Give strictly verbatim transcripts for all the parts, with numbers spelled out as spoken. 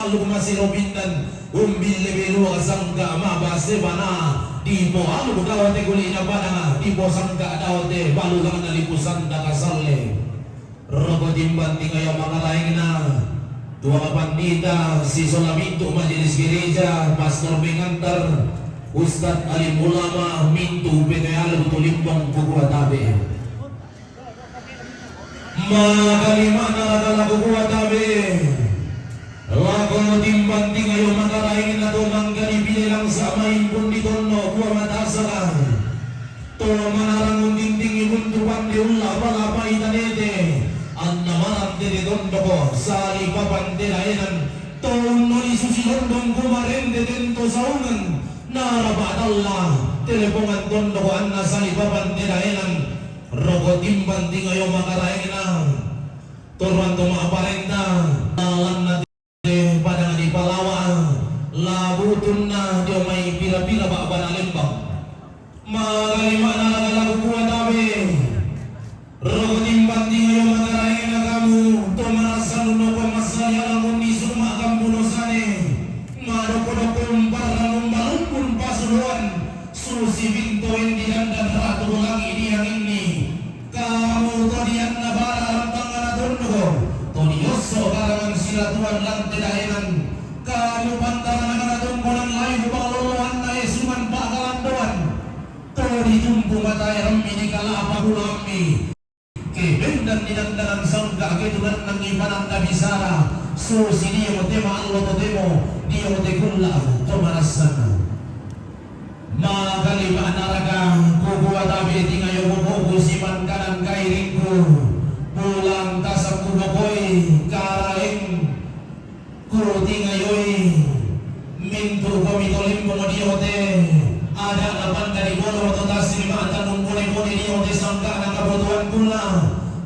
Aluk masi robindan, umbil lebe lua sangka mabase bana, dipo aluk daote guli na padanga, dipo sangka daote balu langna lipu sanda kasalle. Roko timban tingayo makaraengna, tua kapandita, sisola mintu majelis gereja, pastor pengantar, ustad alim ulama, mintu pete aluk tu limbong kukua tabe. Maka lima na raka lako kua tabe. Lako timban tingayo makaraengna to mangka dipile langsa maimpun di tonno kua matasaka. To manarang undintingi buntu pande ulla palapa itanete. Anna marante de tondoko sali papan te daenan. To unnoni susi londong kumarente tento saungan. Narapa talla telepongan tondoko anna sali papan te daenan. Roko timban tingayo makaraengna. Torang to ma'parenta, lalanna te padang dipalawa, labutunna dio mai pira-pira ba'bana lembang. Maka lima na raka lako kua tabe. Roko timban tingayo makaraengna kamu, to marasanu noko massali alamonni suma kambuno sane, madoko-doko umparra numbalumbun pasuloan, susi bintoen di dandan ratu langi dianginni. Kamu to dianna bara lantangana tondoko, to diosso karangan silatuan lante daenan. Kamu pantaranana tongkonan laibu pangaloloanna esungan pakalandoan, to ditumpu matae rammi di kalapa bulammi. Kebendan di dandanan sangka ketunannangi pananda bisara, susi dio te maallo totemo, dio te kulla to marassanna. Maka lima na raka kukua tabe tingayo bokoku siman kanan kairingku, bulang tasakku bokoi karaeng ku tingayoi mintu komi to limbong dio te ada na panda di bono to tasiri mata numbone-bone dio te sangka na kabutuhan kula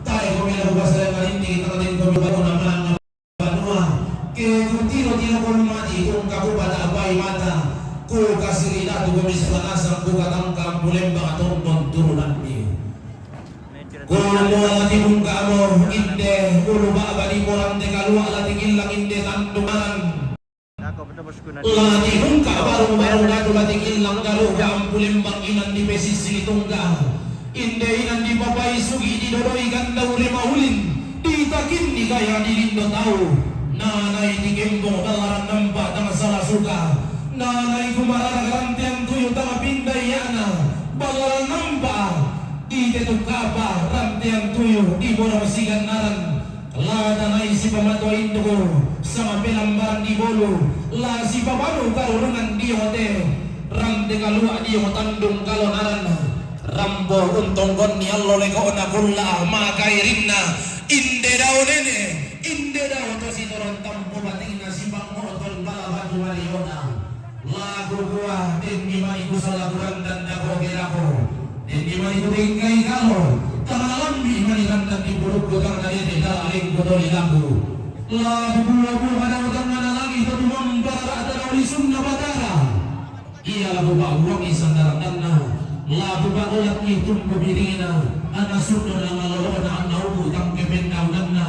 tae komi laku pasale malindi tangatin komi baru na manang Banua, ke kutiro-tiro komi mati, tungka kupata apai mata, kukasiri datu komi selanasang, kukatangkang kulembang tondon turunanmi. Kulu mua lati bungkamo, inde, kulu ba'ba di porang te kalua lati killang inde tandumaran. Lati bungka baru-baru datu lati killang garu gampulembang inan di pesisiri tungka. Inde inan dipapaisugi didodoi gandau remaulin, ditakinni gaya dilindo tau. Nanai tikembong balaran nampa tang sala suka. Nanai kumarara rantean tuyu tang pindai ana. Balaran nampa ditetuk kapa rantean tuyu di borong sigannaran. Latanai sipamatua induku sama pelambaran di bolu, la sipabanu karurungan dio te. Rante kalua dio tandung kalonaran. Rambo untong gonni allo lekona kulla makairinna. Inde dao nene, inde dao to sitoron tampo batingna sipangmoton bala batu mariona. Laku kua, denni mai kusala kurandan dako-dako. Denni mai kutengkai kalo, tamalambi mani randan di purukku tang nadete dala lengku toli laku. Laku kua, kua pada utang mana lagi to tumampa rata dau lisunna batara. Ia laku pabuangi sandarandanna, laku paolatni tumpu birina, anna sundun anna lolona anna ubu tang kependaunanna.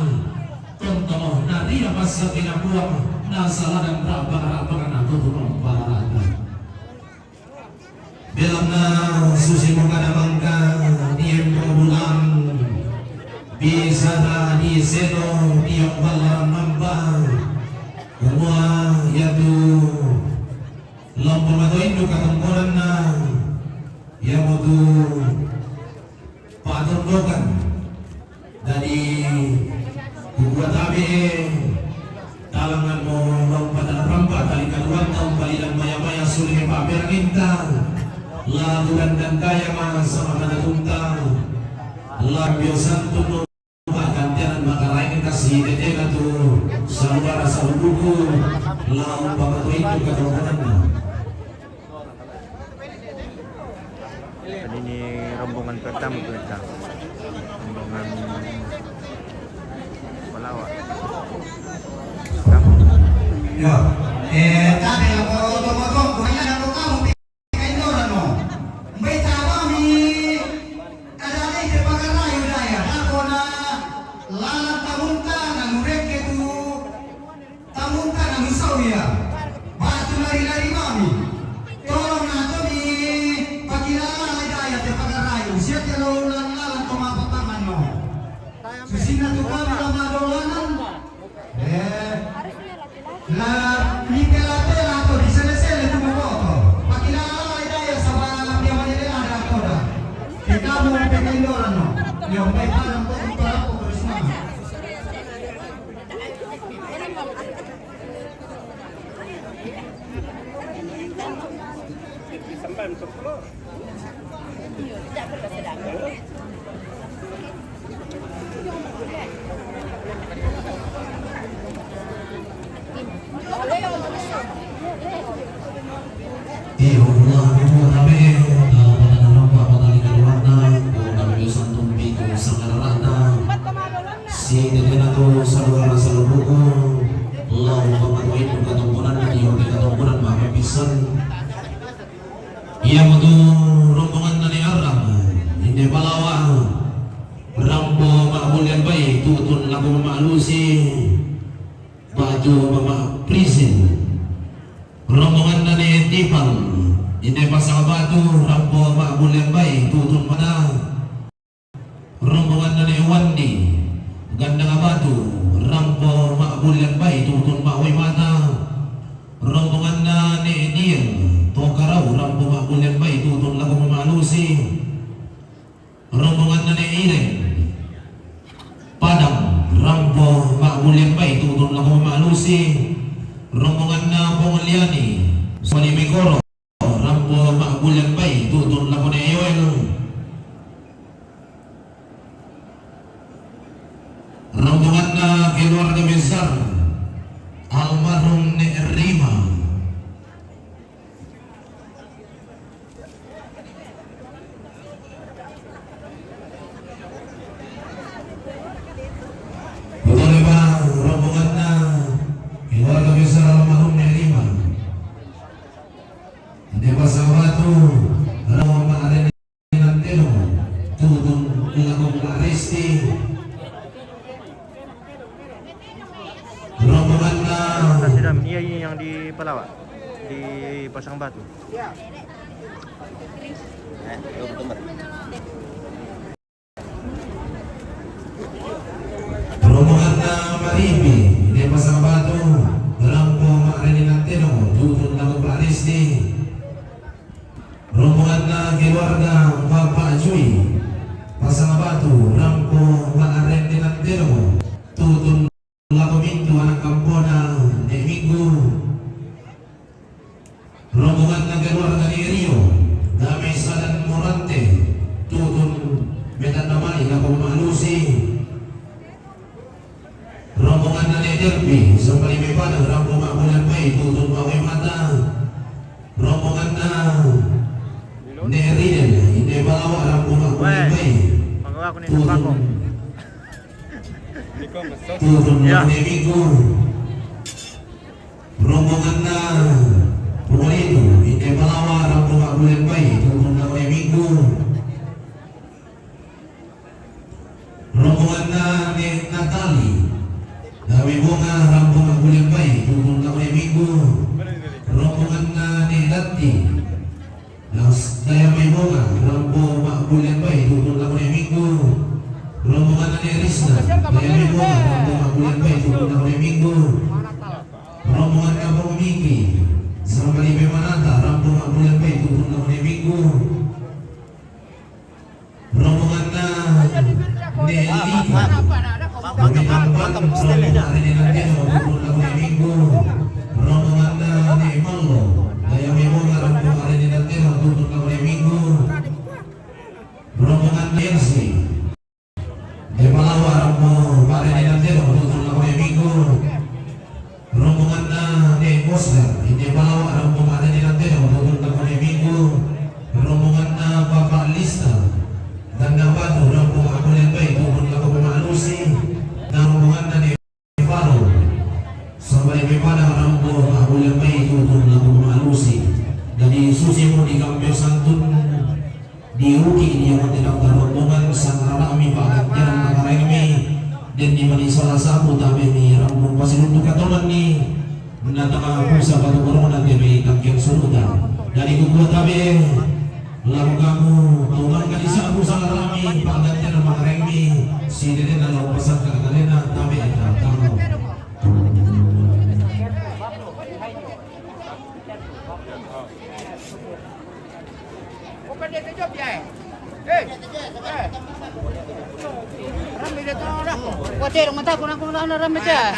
Tontomo, naria passakina Puang, nasaladan rabba-rabbana tutu mampararata. Belanna susi mukada mangka diempo bulan, bisara di seno diok ballaran nampa, kumua iatu lompo mato induk katongkonanna, iamotu Patondokan. Dadi, kukua tabe, talanganmo lompa dalam rampa tali kaduanta umpalidan maya-maya suli paperanginta. Lagu dan dan kaya ma sama manatunta. Lambio santun no gantian makarain kasih tetena tu saudara saudaraku. Lau pamatuin tu katonganna. Tadi ini rombongan pertama kita. Rombongan pelawak. Ya. Eh, tadi aku oto-oto, kayaknya aku kamu kain orang no. Mbak tahu mi, ada ada yang terbakar lah, udah ya. Aku na lalat tamunta, na nurek itu. Tamunta na Iya. Batu lari-lari mami. Tolong na to mi pakilala daya te pakarai. Siate lo ulang lalan to mapapangan no. Susina tu kami la madolanan. Eh. La mi pela-pela to di sele-sele tu mokoto. Pakilala daya sama dia manele ada to da. Kita mau pengen dolan no. Yo, pe palang to para ko bersama. Iyo, Allah, Allah, amin. Pada nampak, pada lihat warna, pada biasa tumpi, pada sangat rata. Si tetena tu saluara salubuku, lau pamatuin katumpunan, iyo katumpunan maka pisan. Iya mutu rombongan nani arang, inde palawa, rampo mak bulian bai, tutun laku mak lusi, baju mak prisin. Rombongan nani tipang, inde pasang batu, rampo mak bulian bai, tutun mana. Rombongan nani Wandi, gandang batu, rampo mak bulian bai, tutun mak wai mata. Rombongan nani Dieng, tokarau, rampo mak bulian bai, tutun laku mak lusi. Rombongan nani Ireng, Padang, rampo mak bulian bai, tutun laku mak lusi. Rombongan na Pongoliani, Soli Mikoro. Rampo mak bulian bai, tutun laku ne Yoel. Rombongan na keluarga besar almarhum Nek Rima. Betul ya, Pak? Rombongan na keluarga besar almarhum Nek Rima. Inde pasang batu, rombongan mak Reni nanteno, tutun laku mak Resti. Rombongan na. Sidam, iya, iya, yang di Palawa, di Pasang Batu. Rombongan na Maripi, inde pasang batu, rampo mak Reni nanteno, tutun laku mak Resti. Rombongan na keluarga Bapak Jui, pasang batu, rampo mak Reni nanteno, tutun laku mintu anak kampona, Nek Minggu. Rombongan na keluarga ni Rio, Dame Sadan Morante, tutun metan namai laku mak lusi. Rombongan na Nek Delpi, sambali me padang, rampo mak bulian bai, tutun mak wai mata. Rombongan na Nek Riden, inde palawa, rampo mak bulian bai, tutun. Tutun mak Nek Minggu. Rombongan na Pumolitu, inde palawa, rampo mak bulian bai, tutun laku ne Minggu. Rombongan na Nek Natali, Dame Bonga, rampo mak bulian bai, tutun laku ne Minggu. Rombongan na Nek Dati, Daya Mai Bonga, rampo mak bulian bai, tutun laku ne Minggu. Rombongan na Nek Risna, Daya Mai Bonga, rampo mak bulian bai, tutun laku ne Minggu. Rombongan na Bang Miki, sambali me manata, rampo mak bulian bai, tutun laku ne Minggu. Rombongan na Nek Lika, Bumi Tampan, rampo mak Reni nanteno, tutun laku ne Minggu. Rombongan na Nek Mallo, Daya Mai Bonga, rampo mak Reni nanteno, tutun laku ne Minggu. Rombongan na Elsi, inde palawa, rampo mak Reni nanteno, tutun laku ne Minggu. Rombongan na Nek Mosgar, inde palawa, rampo mak Reni nanteno, tutun laku ne Minggu. Rombongan na Bapak Lista, gandang batu, rampo mak bulian bai, tutun laku mak lusi. Na rombongan na Nek Faro, Aku sa patu korona te me tangkiang surutan. Dari kuku tabe, lalu kamu tuman kali sa aku sa rami, panggantian makaremi, si dede na lo pasang ka kalena, tabe ka kamu. Kuatero mataku na kuna na rame ja.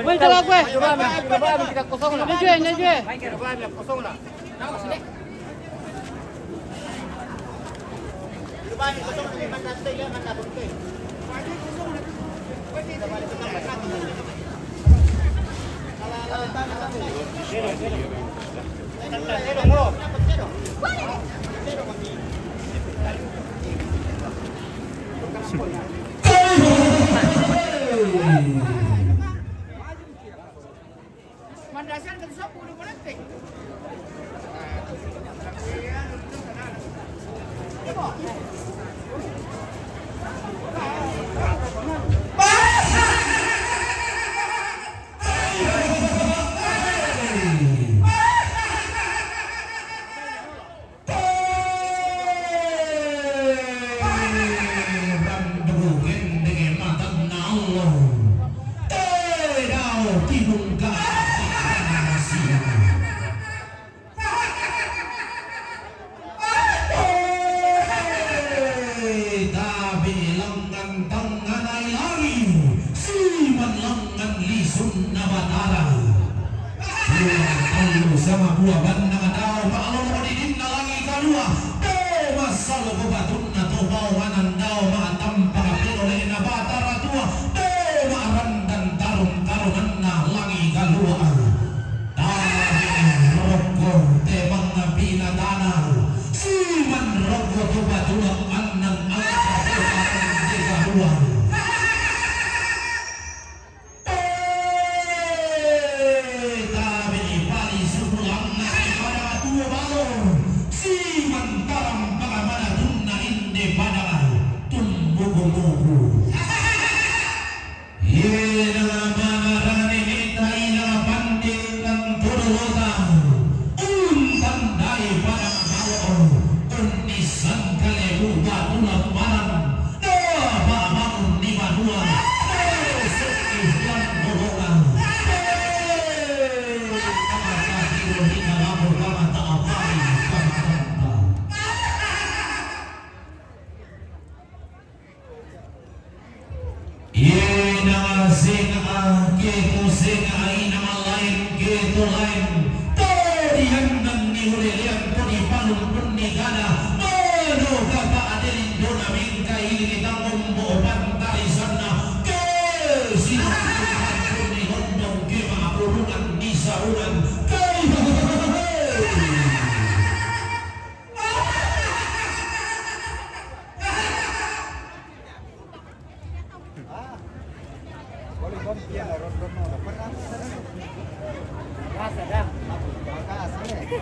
Wenta la kue. Nyajue, nyajue. Tabe langngan tangngana langi, siman langngan lisunna Batara. Puang tallu sama dua bannang dao ma'lolo didinna langi kalua. Dao massalo ko batunna to bao manang dao ma'tampa pelole'na Batara Tua. Dao ma'randan tarung-tarunganna langi kalua. Tabe rokko temangnga pinatana. Siman rokko to batulang annang angka to parang de kalua. Tabe pali suku langnga pada tuo balo. Siman tarang pakamana tunna inde pada tumbuku-buku. Iye na mamarani mita ina pandingkan tudulota. Untandai pada balo. Unnissan kalebu batu lamparan. Doa bangun di banua. Doa sepi yang bolongan. Hei, kama tak tiru di kalabu, kama tak apari, kama tak apa. Ina singa ketu singa ina malain ketu lain. Todiannan ni ulilian todi palung punni gana. Mano kapa adelin dona mingka ili tangombo pantari sanna. Ke sinang punni hondong ke makurungan di sarungan. Kai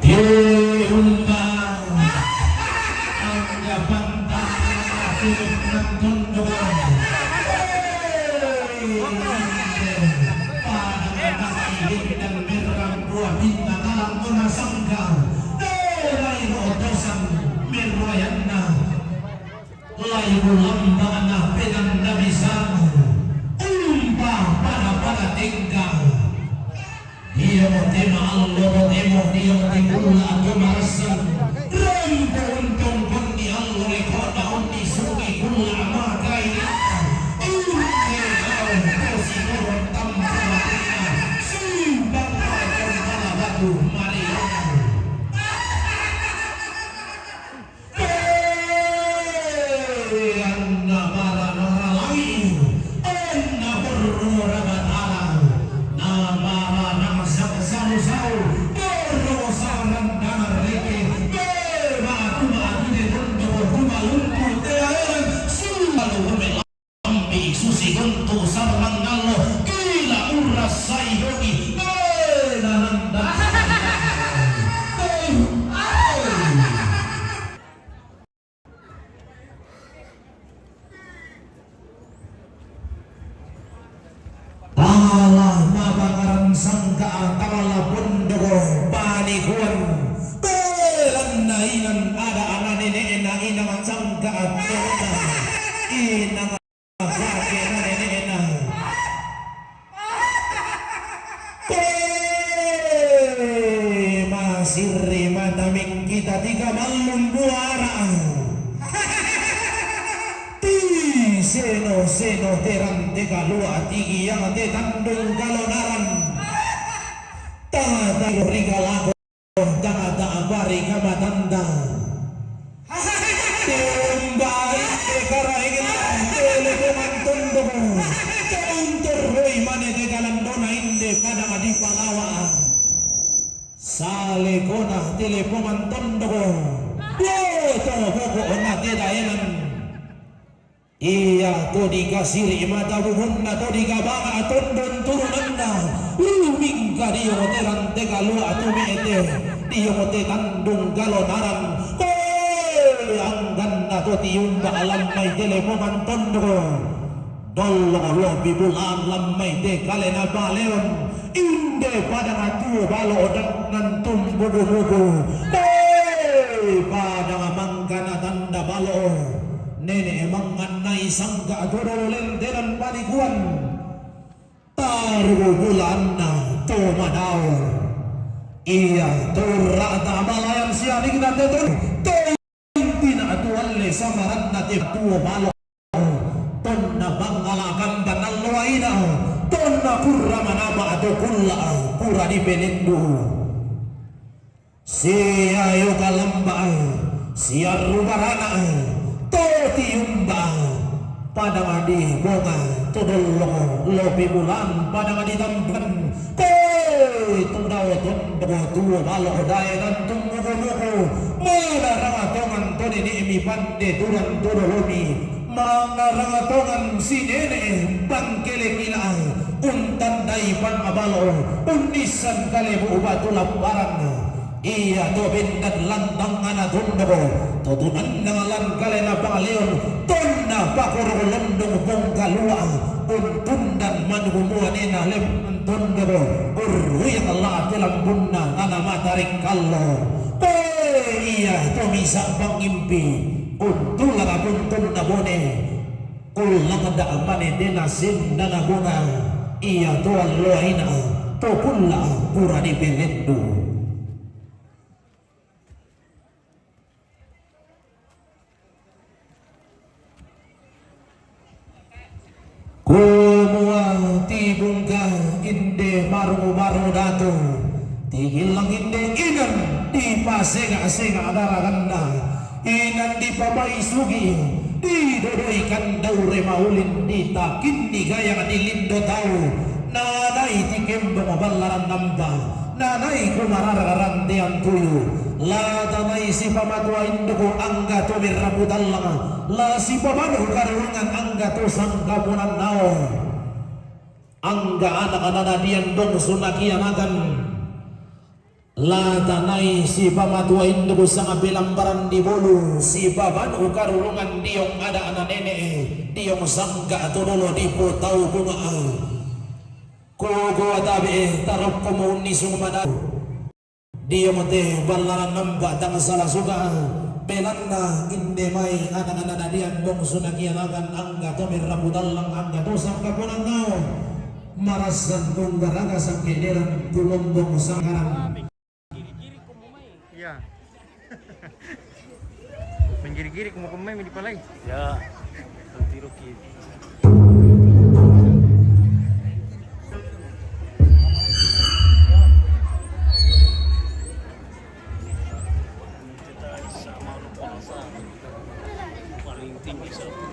Diumba anggapan tanah hidup nang tundungan. Pada anak hidup dan berang buah bintang alam guna sangka. Dari rotosan merwayanna. Laibu lamba'na penanna bisang, umpa pada-pada tengka. Dio tema allo totemo, dio tekulla atau marassan. Rampo untong konni allo lekona unni sungi kulla maka ini. Unni kau kosi turun tampa batinna. Simpang kau kembala batu mariana. Anna bara naralangi, anna borro rabatara, na bara nangsak sau-sau, borro sarang dangar reke, Tangala pondok panikuan. Belanna inan ada ana nene'na, inang sangka atona, inang sake na nene'na. Pe, masirri mata mingkita tika mallung buara. Ti seno-seno terang teka lua tigi yang te tandung kalonaran. Tata rigalako. Tangata abari kamatanda. Tembai te karaengen telepongan tondoko. Tontorroi mane te kalandona inde padang dipalawaan. Salekona telepongan tondoko. Boto pokokna te daenan. Iya to dikasiri mata bubunna to dikabanga tondon turunanna. Lumingka dio moteran te kalua tu mete. Dio mote tandung kalonaran. Koe angganna to tiumba lammai telepongan tondoko. Dollo lopi bulaan lammai te kalena baleon. Inde padang tuo balo dan nantum bubu-bubu. Koe padang mangkana tanda balo. Nene mangannai sangka todolo lentenan panikuan. Taru bulanna to madao. Iya to rata balayan sianikna teton. Tina tualle samaranna te tuo balo. Tonna bangngala kamban alloaina. Tonna purra manama to kulla pura dipelendu. Siayo kalamba, siarru barana, to tiumba, padang di bonga, to dollong, lopi bulan, padang di tampan, koe, tu dao tondoko tuo balo daenan tummuku-muku, manarang tongan to nene'mi pande turan to dolomi, manarang tongan si nene bangkele kila, untandai pangabalo, unnissan kalebu batu lapparan. Iya to bendan lantangana tondoko, to tunannang lan kalena pangaleon, tonna pakoro londong pongkalua, untundan manumua nena lemman tondoko, urrui la te lambunna nana matarik kallo. Pe iya to misa pangimpi, untulana puntunna bone, kullangda mane dena sinnana bunga, iya to alloaina, to kulla pura dipelendu. Kumua tibungka inde marung-marung datu, tigillang inde inan dipasega-sega daraganna, inan dipamai sugi, didodoi kandaure maulin, ditakinni gayang dilindo tau, nanai tikembong ballaran nampa. Nanai kumarara rantean tuyu, la tanai sipamatua induku angga to merrapu tallang, la sipamanu karungan angga to sangkapunan nao, angga anak-anak nadian bongsu nakianakan, la tanai sipamatua induku sanga pelambaran di bolu, sipamanu karungan diong ada anak nene, diong sangka to dolo dipotau bunga. Kokoa tabe, tarokko mo unnisung mada. Dio mate ballaran nampa tang sala suka, belanna inde mai anak-anak nadian bongsu nakianakan angga to merrapu tallang angga to sangkapunan nao. Marassan tunggaraga sangkederan tulombong sangkaran. Iya. Menggiri-giri kuma kemai mi dipalai. Ya. Tiru ki. Paling tinggi satu.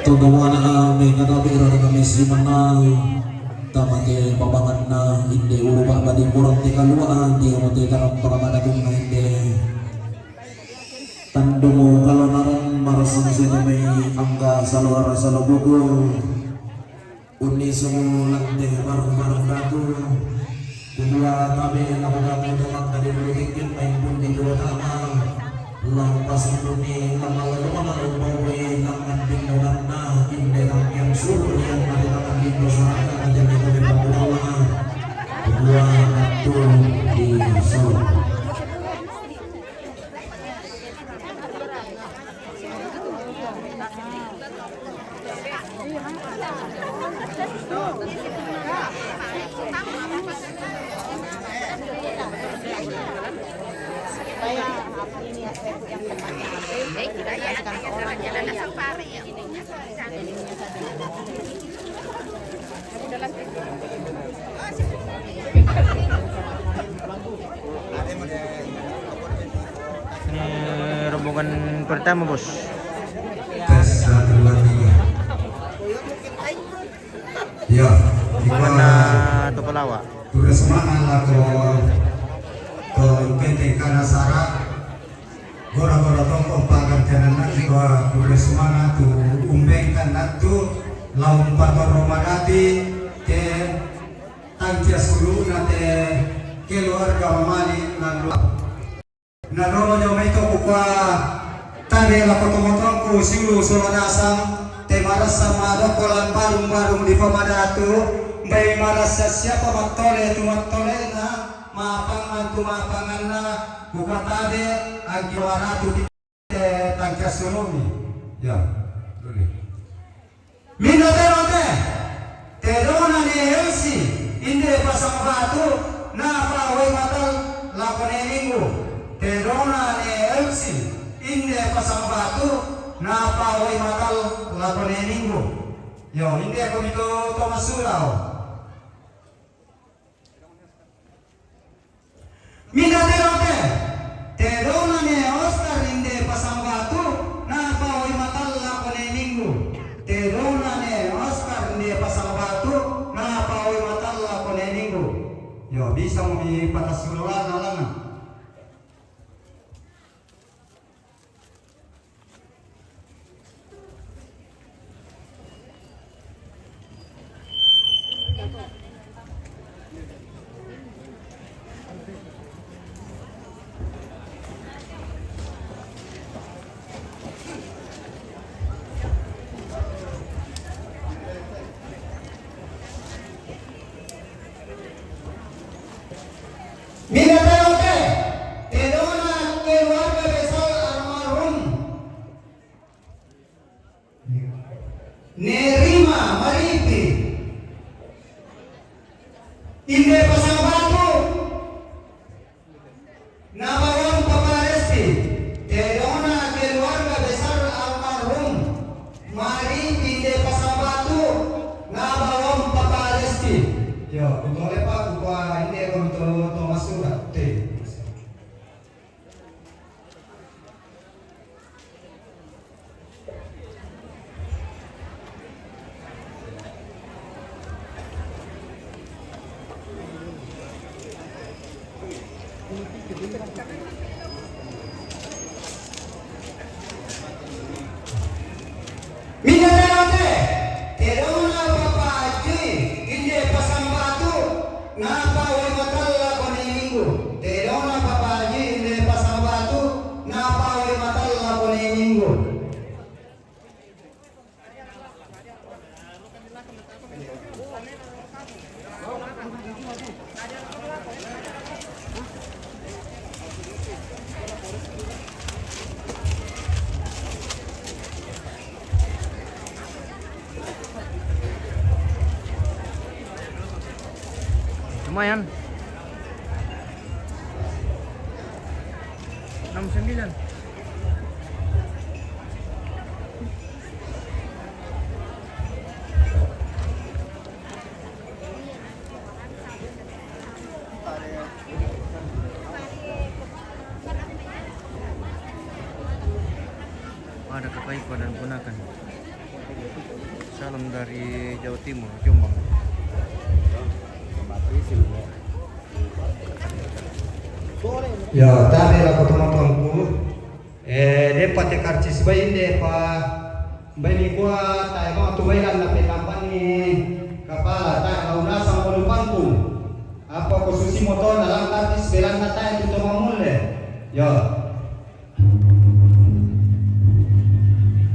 Tuduwana ami katabi rara kami si menang. Tamate pabanganna inde ulu badi murang te kaluaan dia mate tarang pakamadakung inde. Tandungu kalonaran marasang situ mai angka saluar salubuku. Unni sungu lante barang-barang datu. Kedua tabe lako datu dalam tadi dulu tingkin main pun di dua tama. Lau pasunduni lama lama umpamai tangan pindolanna inde tangkiang suruh yang mati tangan pindo saraka aja meko meko ulama. Kedua datu di Solo. Ini rombongan pertama, Bos. Tes, satu, dua, tiga. Ya, rombongan, ah, Topolawa. Tugas mana lako to P T Kanasara. Gora-gora toko pagar jalan lagi bahwa tugas mana tu umbengkan natu laung pator romadati ke tangcia sulu nate keluarga mamali lalu. Nadolo jo mai to kukua tade lako tomotongku siulu sola nasang te marasa madoko lan barung-barung di pamadatu mbai marasa siapa mattole tu mattolena mapangan tu mapanganna kukua tade angki maratu di te tangkas sulumi. Ya, dulu. Minda tero te, tedona ne Elsi, inde pasang batu, napa wai matal lako ne Minggu. Tedona ne Elsi, inde pasang batu, napa wai matal lako ne Minggu. Yo, inde komito to masulao. Minda tero te, tedona ne Oscar inde pasang batu, napa wai matal lako ne Minggu. Tedona ne Oscar inde pasang batu, napa wai matal lako ne Minggu. Yo, bisa mo mi patasulolan alana. Minda tero te, tedona keluarga besar almarhum Nerima Maripi. Inde pasang batu. Nabawan Papa Resti. Tedona keluarga besar almarhum Minda bete, tedona Papa Haji inde pasang batu, napa wai matalla kone minggu. Tedona Papa Haji inde pasang batu, napa wai matalla kone minggu. Lumayan. Enam sembilan. Ada kakak Ipa dan ponakan. Salam dari Jawa Timur, Jombang. Ya, tabe lako tomatoaku. Eh, de'pa te karcis bai inde pa bai nikua tae mau tu bai lanna pe tampani kapala tae lau nasang ko lupangku. Apa ko susi motona lang karcis pe lanna tae tu to mamulle. Yo.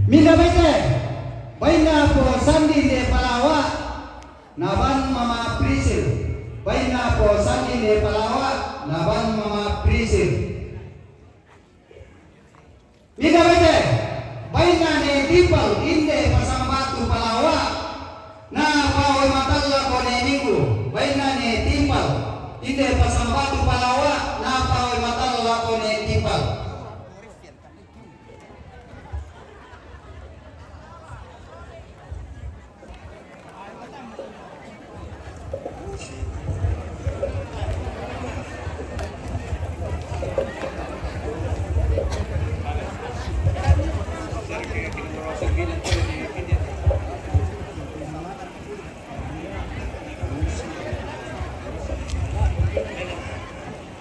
Minda bete, bainna po Sandi inde Palawa, naban mama Prisil. Bainna po Sandi inde Palawa, naban mama Prisil. Minda bete, bainna ne Timpal inde pasang batu Palawa, napa wai matalla kone minggu. Bainna ne Timpal inde pasang batu Palawa, napa wai matalla kone Timpal.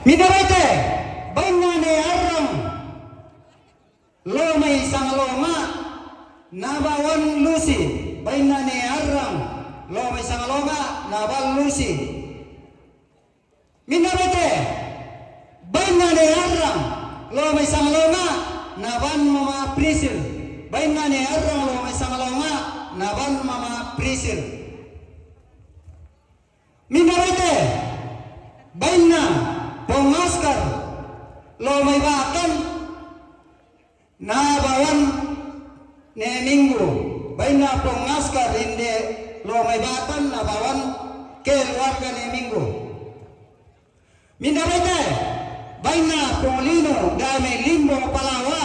Minda bete, bainna ne Arrang Lomai Sangalonga, nabawan Lusi. Bainna ne Arrang Lomai Sangalonga, nabawan Lusi. Minda bete, bainna ne Arrang Lomai Sangalonga, naban mama Prisil. Bainna ne Arrang Lomai Sangalonga, naban mama Prisil. Minda bete, bainna Pong Askar Lomai Batan, nabawan ne Minggu. Bainna Pong Askar inde Lomai Batan, nabawan keluarga ne Minggu. Minda bete, bainna Pong Lino dame Limbo Palawa,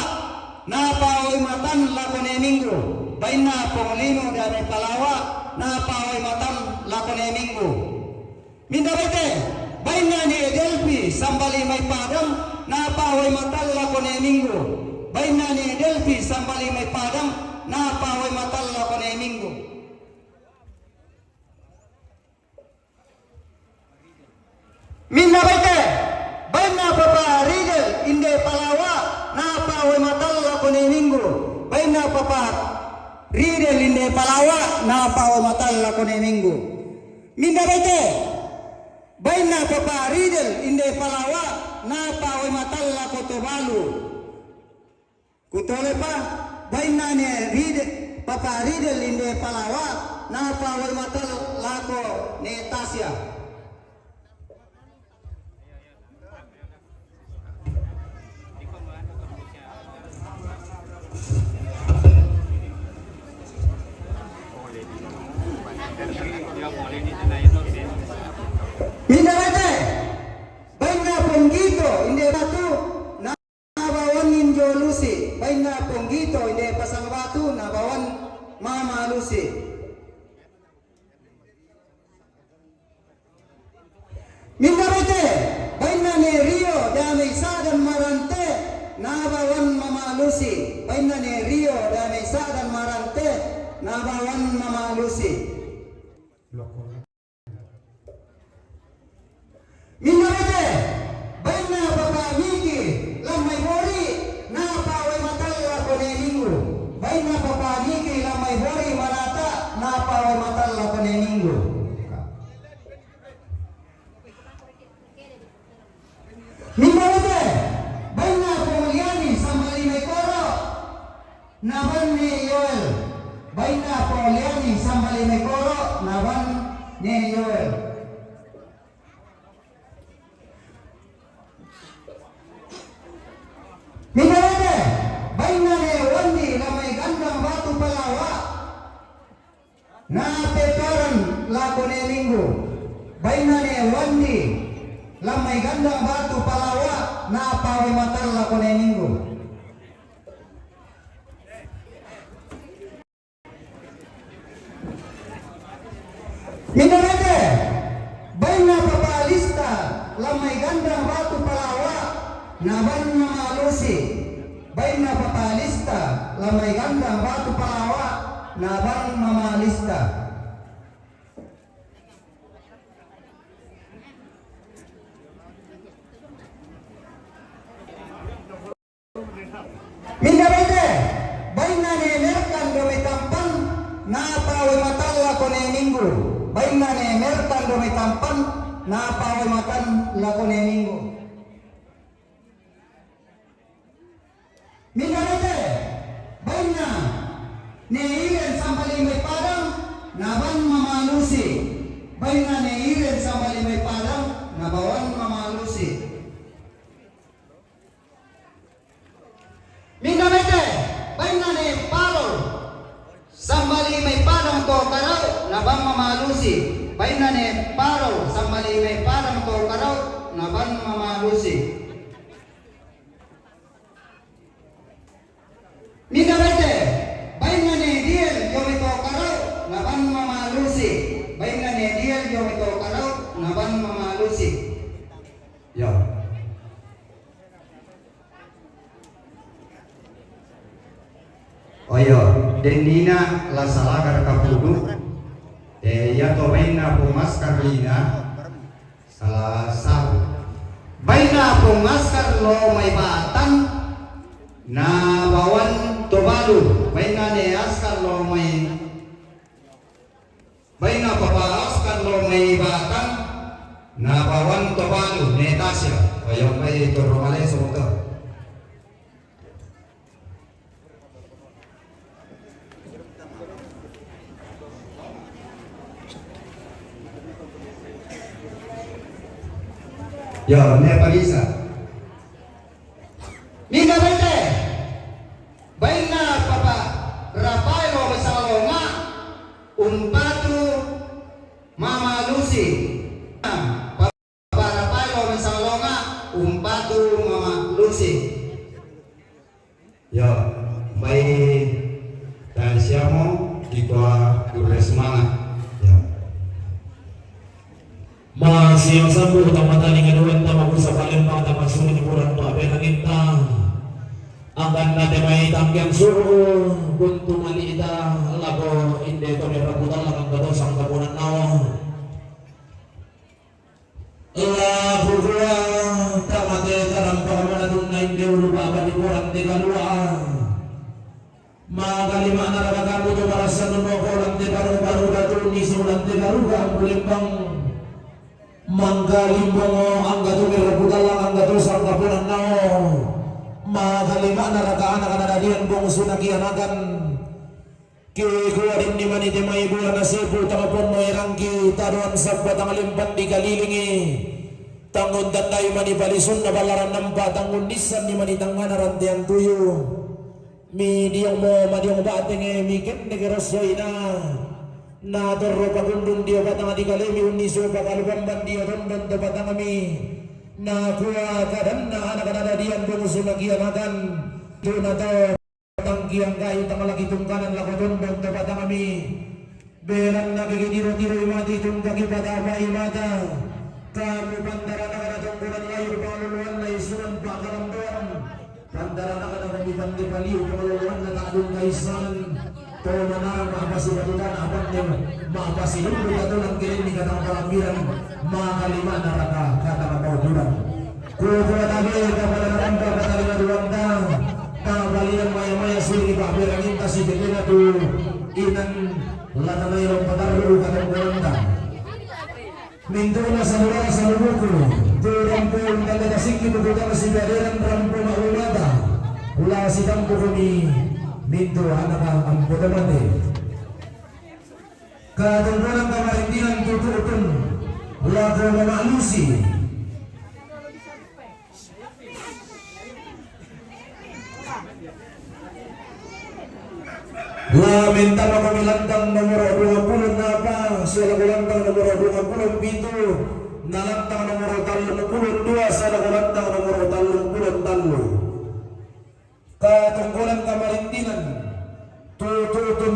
napa wai matalla kone minggu. Bainna Pong Lino dame Palawa, napa wai matalla kone minggu. Minda bete, bainna ne Delpi Sambali mai Padang, napa wai matalla kone minggu. Bainna ne Delpi Sambali mai Padang, napa wai matalla kone minggu. Minda bete, bainna Papa Ridel inde Palawa, napa wai matalla kone minggu. Bainna Papa Ridel inde Palawa, napa wai matalla kone minggu. Minda bete, bainna Papa Ridel inde Palawa, napa wai matalla ko Tobalu. Kutolepa, bainna ne Ride, Papa Ridel inde Palawa, napa wai matalla ko ne Tasya. Minda bete, bainna Pong Gito inde Batu, nabawan Injo Lusi. Bainna Pong Gito inde Pasang Batu, nabawan Mama Lusi. Minda bete, bainna ne Rio dame Sadan Marante, nabawan Mama Lusi. Bainna ne Rio dame Sadan Marante, nabawan Mama Lusi. Minda bete, bainna Papa Miki Lammai Bori, napa wai matalla kone minggu. Bainna Papa Miki Lammai Bori manata, na pawai matalla kone minggu. Minna bete, bainna Pongoliani sambali mai koro, naban ne Yoel. Bainna Pongoliani sambali mai koro, naban ne Yoel. Minna bete, bainna ne Wandi la mai Gandang Batu Palawa, na petoran la kone minggu. Bainna ne Wandi la mai Gandang Batu Palawa, na pawai matalla kone minggu. Minna bete, bainna Papa Alista la mai Gandang Batu Palawa, naban Mama Lusi. Bainna Papa Alista la mai Gandang Batu Palawa, naban Mama Alista. Minna bete, bainna ne Merkan Dome Tampan, na pawai matalla kone minggu. Bainna ne Merkan Dome Tampan, na pawai matalla kone minggu. Minna bete, bainna ne Iren sambali mai Padang, naban Mama Lusi. Bainna ne Iren sambali mai Padang, naban Mama Lusi. Minna bete, bainna ne Parol sambali mai Padang to Karau, naban Mama Lusi. Bainna ne Parol sambali mai Padang to Karau, naban Mama Lusi. Minna bete, bainna ne Diel Dome to Karau, naban Mama Lusi. Bainna ne Diel Dome to Karau, naban Mama Lusi. Yo. Oyo, dennina la salagar kapudu. Eh, iya to bainna Pong Askar lina. Salah satu. Bainna Pong Askar lo mai Batang, na bawan to balu. Bainna ne Askar lo mai Bainna Papa Askar lo mai Batang, na bawan to balu, ne Tasya. Oyo, mai to rumah le soto. Ya, ne apa bisa? Minna bete, bainna Papa Rafael Salonga, umpatu Mama Lucy. Papa Rafael Salonga, umpatu Mama Lucy. Ya, mai ta siamo di tua guru semangat. Ya. Masi yang sambu tama tani ngaduan tama kusa palembang tama suri ni kurang pa benanginta. Angkan na te mai tangkiang suru kuntu malita lako inde to me raputan lakang katosang kapunan nao. Laku kua tama te tarampa kamana tunna inde ulu baba di kurang te kalua. Maka lima naraka kamu tu barasan nunoko lante baru-baru datu ni sulante baru kamu lembang. Mangka limbongo angga tu merabu talang angga tu sangkapunan nao. Maka lima naraka anak-anak dadian bongsu nakianakan. Ke kuadin ni mani temai bulan nasibu tama ponno erangki tadoan sabba tama limpan dikalilingi. Tanggun tandai mani palisunna balaran nampa tanggun nisan ni mani tangana rantean tuyu. Mi diong mo madiong batenge mi kenne ke rosso ina. Na torro pakundun dio batang di kalemi unni supa kalu pamban dio tondon to batang mi. Na kua kadanna anak-anak dadian bongsu nakianakan. Tuna to tangkiang kai tama lagi tungkanan lako tondon to batang mi. Belanna kiki tiro-tiro imati tungkaki patapa imata. Kamu pantarana kana tongkonan layur pangaluluan na isunan pakalamdoan. Pantarana kana komitan di paliu pangaluluan na takdung kaisanan. To manarang mapasi batutan apan ne mapasi lundu katulang kirim ni katang palambiran. Makalima naraka katang pauduran. Kukuat age kapala narangka katalima duanta. Kabalian maya-maya suri pa'berranginte si Betena tu inan la tanai la umpatarru'u katongko'nanta. Mintu'na saudara salubuku, tu rampo untallatasiki tu kutana sipaderang rampo ma'lumata, la sitampukomi mintu anaka ampo to mate. Katongkonan kamarintinan tutu'tun lako mama'lusi. La mentamakomi lantang nomoro duangpulo napa, sia lako lantang nomoro duangpulo pitu, na lantang nomoro tallungpulo dua, sia lako lantang nomoro tallungpulo tallu. Katongkonan kamarintinan tutu'tun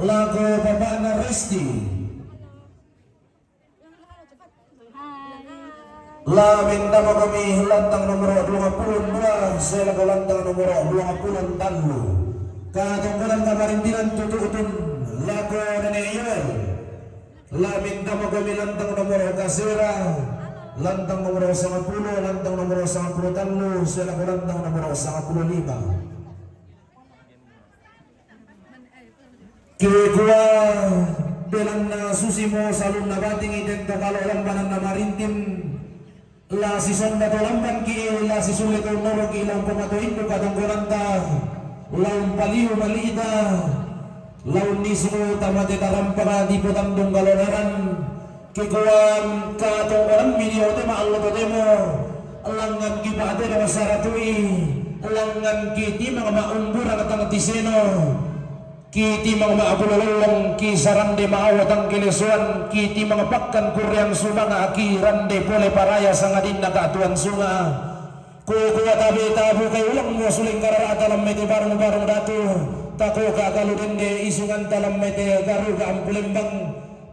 lako bapa'na Resti. La mentamakomi lantang nomoro duangpulo dua, sia lako lantang nomoro duangpulo tallu. Katongkonan kamarintinan tutu'tun lako Nene Yoel. La mentamakomi lantang nomoro kasera, lantang nomoro sangpulo, lantang nomoro sangpulo tallu, sia lako lantang nomoro sangpulo lima. Kikua belanna susimo salunna batingi tento kalo lambananna marintin, la sisonda to lambanki, la sisulle to unnoronki la umpamatoinnu katongkonanta, la umpaliu mali'ta, la unnisunu tamate tarampaka dipotandung kalonaran, Kikuan katongkonammi dio te ma'allo totemo, langngan kipa'tedong saratui, langngan kitimang ma'umburang tang tiseno, kitimang ma'bulo lollong, kisarande ma'awa tang kilesuan, kitimang pakkan kurreang sumanga, kirande pole paraya sangadinna ka'tuan sunga. Kukua tabe tabukai ulangmu suleng karara'ta lammete barung-barung datu, takoka kalu dende isunganta lammete garuga ampulembang,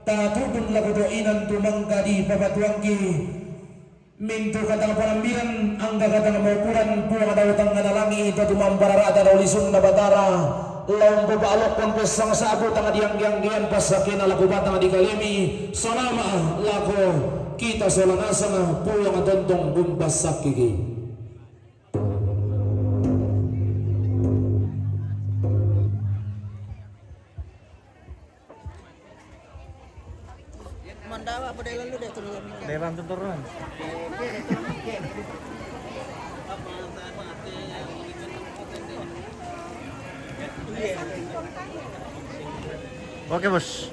tatudun lako to inan tu mangka dipapatuangki. Mintu katang panambiran, angka katang maupuran, Puang dao tangngana langi, to tumampa rara'ta dao lisunna Batara, la umpapa'lokkon pessang sa'bu tang diangge-anggean passakkena lako batang dikalemi, salama' lako kita sola nasang, Puang tontong umpassakkeki. Mandawa apa dai lalu deh turun. Dai bantu turun. Oke, Bos.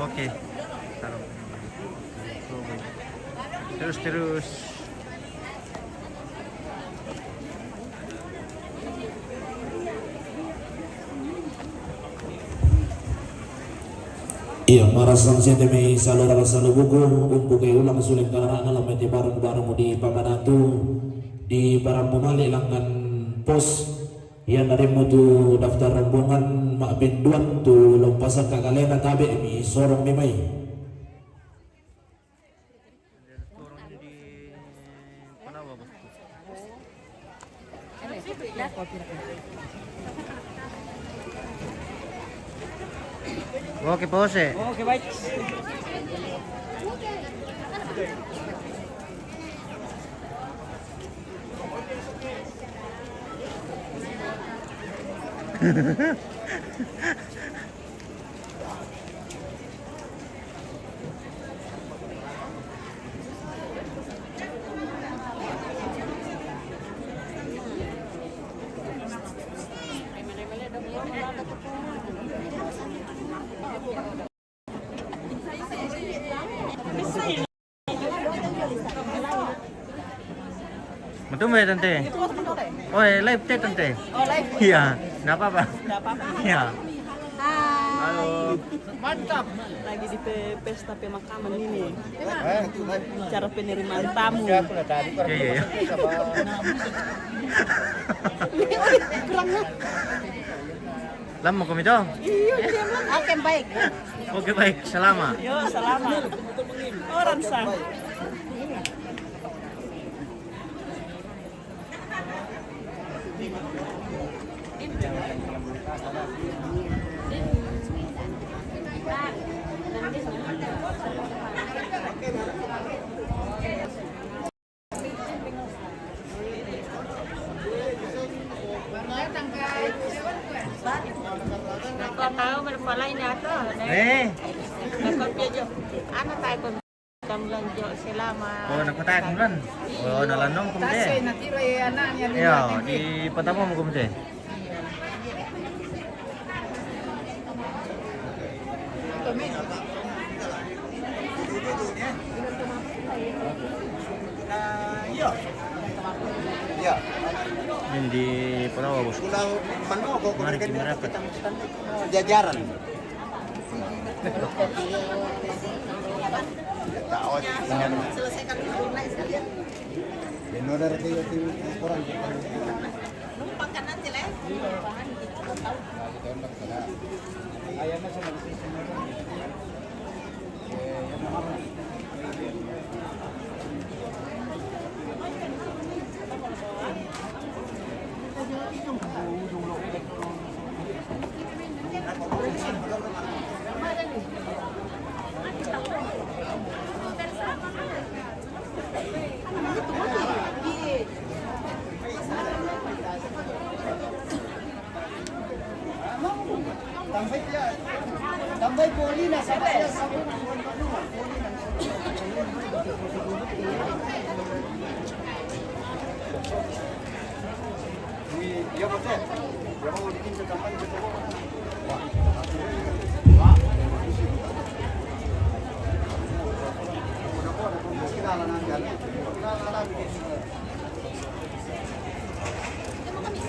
Oke. Oke. Taruh. Terus, terus. Iya, marasang siate mai salora salubuku, umpukai ulang suleng karara'na lammete barung-barung di pamanatu, di parammu male langngan pos, iyanna remmu tu daftar rombongan ma'penduan tu lompasakka kalena tabe'mi sorongmi mai. Oke, pose. Oke, baik. Tumben, Tante. Oh, eh, live chat, Tante. Oh, live. Iya, nggak apa-apa. Nggak apa-apa. Iya. Hai. Halo. Mantap. Lagi di pe-, pesta pemakaman ini. Acara penerimaan tamu. Iya, iya, iya. Kurang. Lama kami tahu. Iya, iya, iya. Oke, baik. Oke, baik. Salama. Yo, salama. Orang sa. Nako tahu berpalai nyato. Eh. Nako pia jo. Anak tahu kon tamlan jo selama. Oh, nako tahu kon lan. Oh, nalan nom kum de. Tasik na tiro ya anaknya. Iya, di pertama mau kum de. Ini di Palawa, Bos. Mari kita merapat. Jajaran. Selesaikan dulu, naik sekalian. Numpang kan nanti, Le.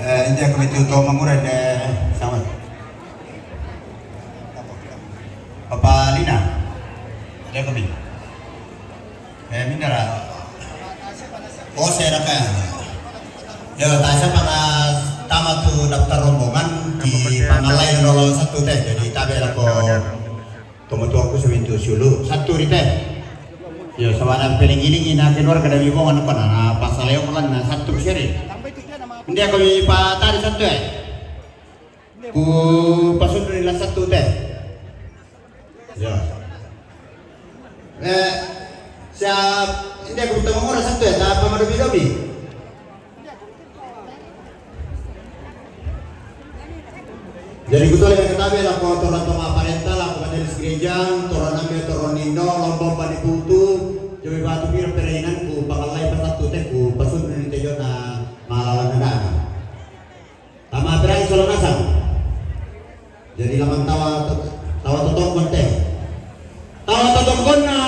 Eh, india kami tu to mangura de sama. Papa Lina. Dia kami. Eh, mindara. Oh, saya raka. Ya, tasa panga tama tu daftar rombongan di pangalai nolo satu teh. Jadi tabe lako tomo tuaku semintu siulu satu di teh. Ya, sawana peling-iling ina keluar kada bibong anu kana na pasal yang kan na satu seri. India kami patari satu eh. Ku pasundu ni la satu teh. Ya. Eh, siap. India ku tama mura satu ya, tak apa madobi-dobi. Jadi ku tole katabe lako toran toma parenta, lako majelis gereja, toran ambe, toran nindo, lomba pani putu, jowi batu pira perainan ku pangalai pasatu teh ku pasundu ni tejo na malawan nana. Tama perai solo nasang. Jadi laman tawa to-, tawa totongkon teh. Tawa totongkon na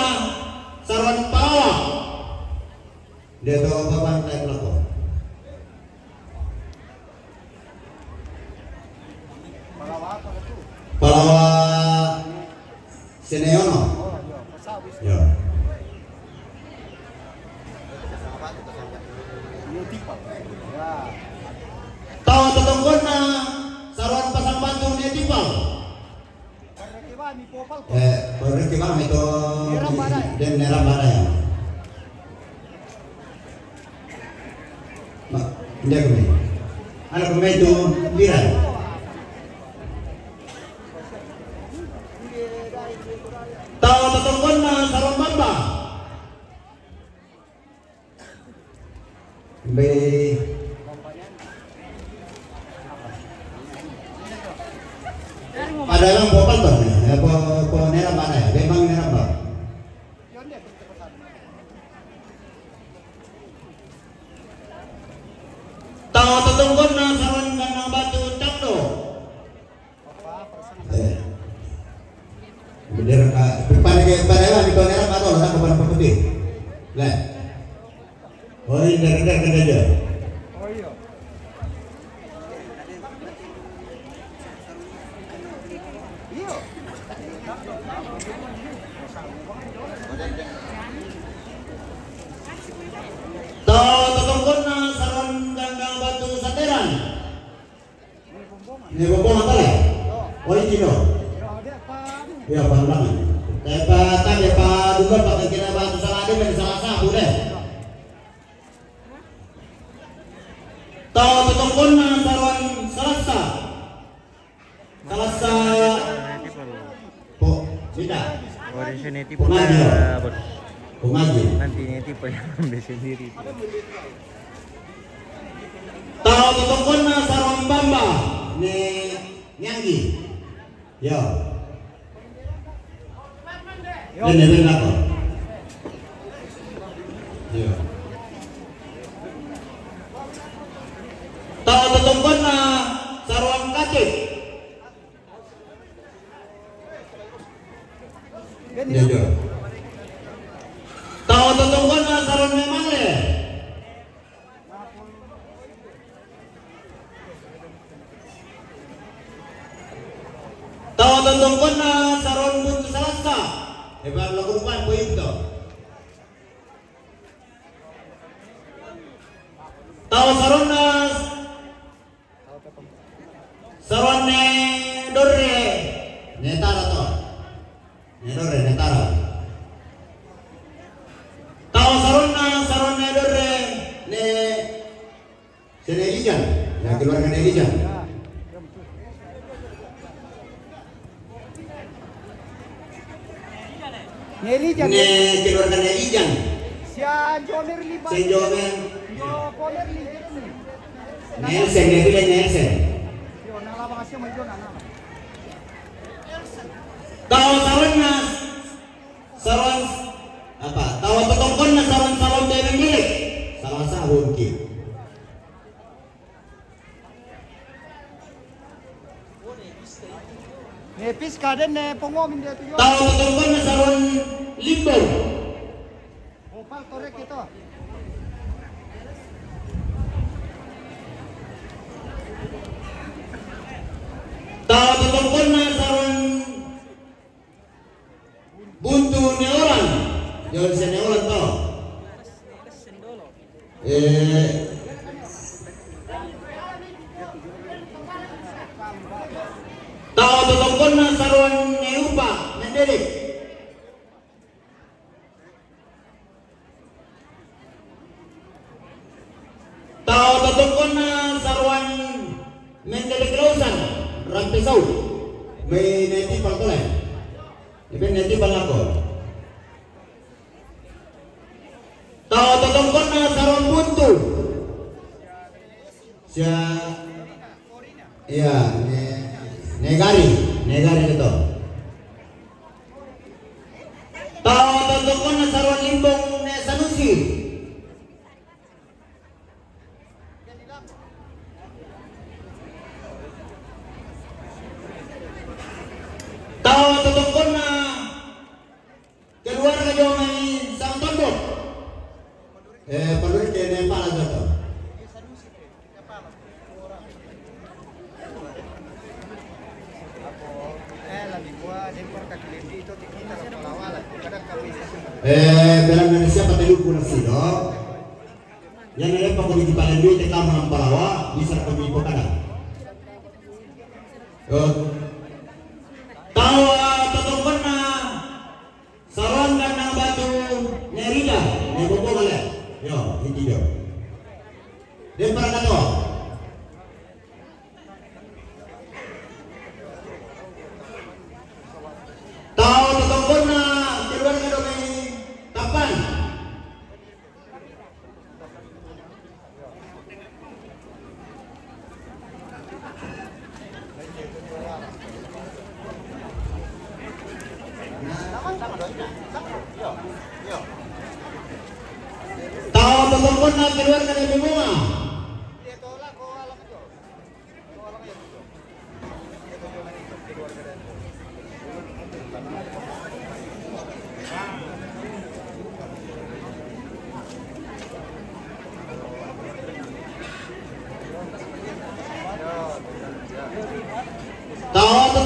saruan Palawa. Dia tawa papan teh pelako. Palawa Seneyono. Ya. Tau totongkonna saruan pasang batu ni tipal. Eh, korek kibang itu dan nerang badai. Ma, india kami. Anak kami itu birai. Tau totongkonna sarong bamba. Be. Pada yang popal tuh, ya, po, po nerang mana ya? Memang nerang bang. Tau totongkonna sarong ganang batu tando. Eh. Bendera ka, pada ke, pada lah di konera atau lah ke pada putih. Lah. Oh, ini dari, dari, dari aja. Tau totongkonna saron ganggang batu sateran. Ini bombong apa lah? Oh, ini loh. Ya, pandangan. Tapi apa tadi apa dulu apa kira batu salah ada, salah sabu deh. Tau totongkonna saron Salasa. Salasa. Po, sida. Ori sini tipe. Pumagi. Pumagi. Nanti ini tipe yang ambil sendiri. Tau totongkonna saron Bamba. Ne Nyanggi. Yo. Yo. Ini, ini apa? Yo. Tau totongkonna saron Katik. Ini, yo. Tau totongkonna saron Memale. Tau totongkonna saron Buntu Salasa. Hebat lagu rupan poin to. Tau saronna saron Ne Dorre. Ne Tara to. Ne Dorre, Ne Tara. Tau saronna saron Ne Dorre, ne Sene Elijan, ya, keluarga Elijan. Ne Elijan. Ne keluarga Elijan. Sia Jomer lima. Sia Jomer. Yo, Komer lima. Nelson, ne Nelson. Yo, nala bang Asia mai Jona, nala. Tau saronna saron apa? Tau totongkonna saron, saron bebeng dilek. Salah sahun ki. Ne Piska den ne Pongo min dia tujuan. Tau totongkonna saron Limbong. Opal torek itu. Tau totongkonna saron Buntu Ne Orang. Jangan bisa Ne Orang to. Eh. Tau totongkonna saron Ne Upa, Mendelik. Tau totongkonna saron Mendelik Lausan, Rampesau. Mai Ne Tipal tole. Iben Ne Tipal lako. Tau totongkonna saron Buntu. Sia, iya, Ne, Ne Gari, Ne Gari to. Tau totongkonna saron Limbong, Ne Sanusi. Tau totongkonna keluarga jo mai Sangtondo. Eh, perlu ke Ne Pala joto. Eh, bilang dari siapa tadi pun sih, dong. Yang ada apa kami di Palembang, kita mau Palawa, bisa kami ibu kadang. Yo. Tau totongkonna saron ganggang batu Ne Rida, Ne Bobo kale. Yo, inti yo. Den para kato. Tau totongkonna keluarga do mai Tapan. Tau totongkonna keluarga Ne Bunga.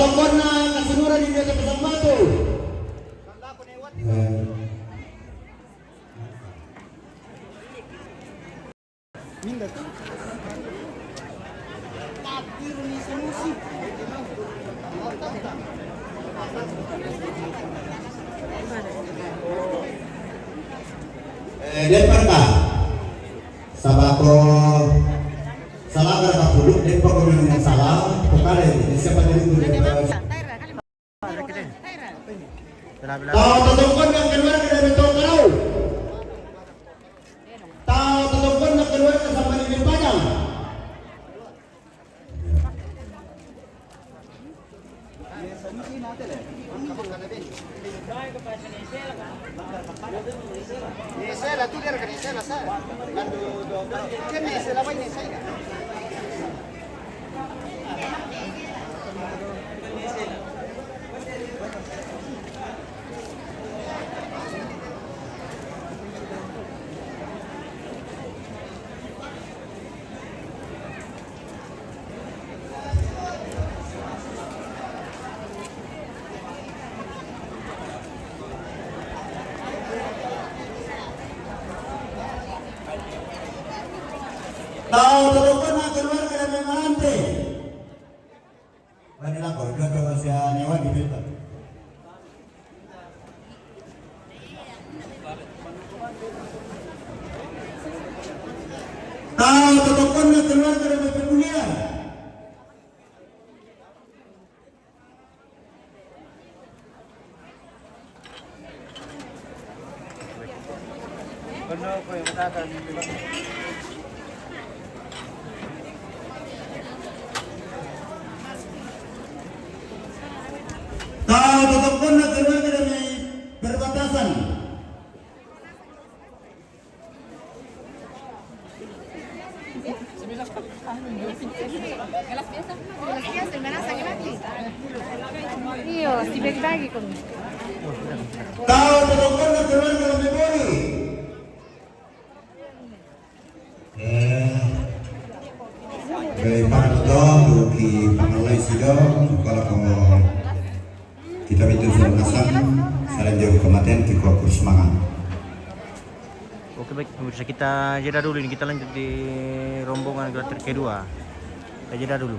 Kona kasinura di dia pasang batu. Eh. Eh, dia pernah. Sabako salah berapa puluh, dia pokoknya yang salah, pokoknya siapa jadi itu dia. Tao tatongkon na keluarga dari Tongkarau. Tao tatongkon na keluarga sama di Padang. Tao tatongkon na keluarga dari Marante. Wani lako, dua kawan sia nyawa di beta. Tao tatongkon na keluarga dari Pemulihan. Tao tatongkon na keluarga dari perbatasan. Iyo, si bagi-bagi kami. Tao tatongkon na keluarga dari Bori. Eh, dari Pak Ketua, Buki Pangalai Sidong, Kepala Komor. Kita itu sudah pasang, saling jauh kematian, kita kurus semangat. Oke, baik, pemirsa, kita jeda dulu ini. Kita lanjut di rombongan kloter kedua. Kita jeda dulu.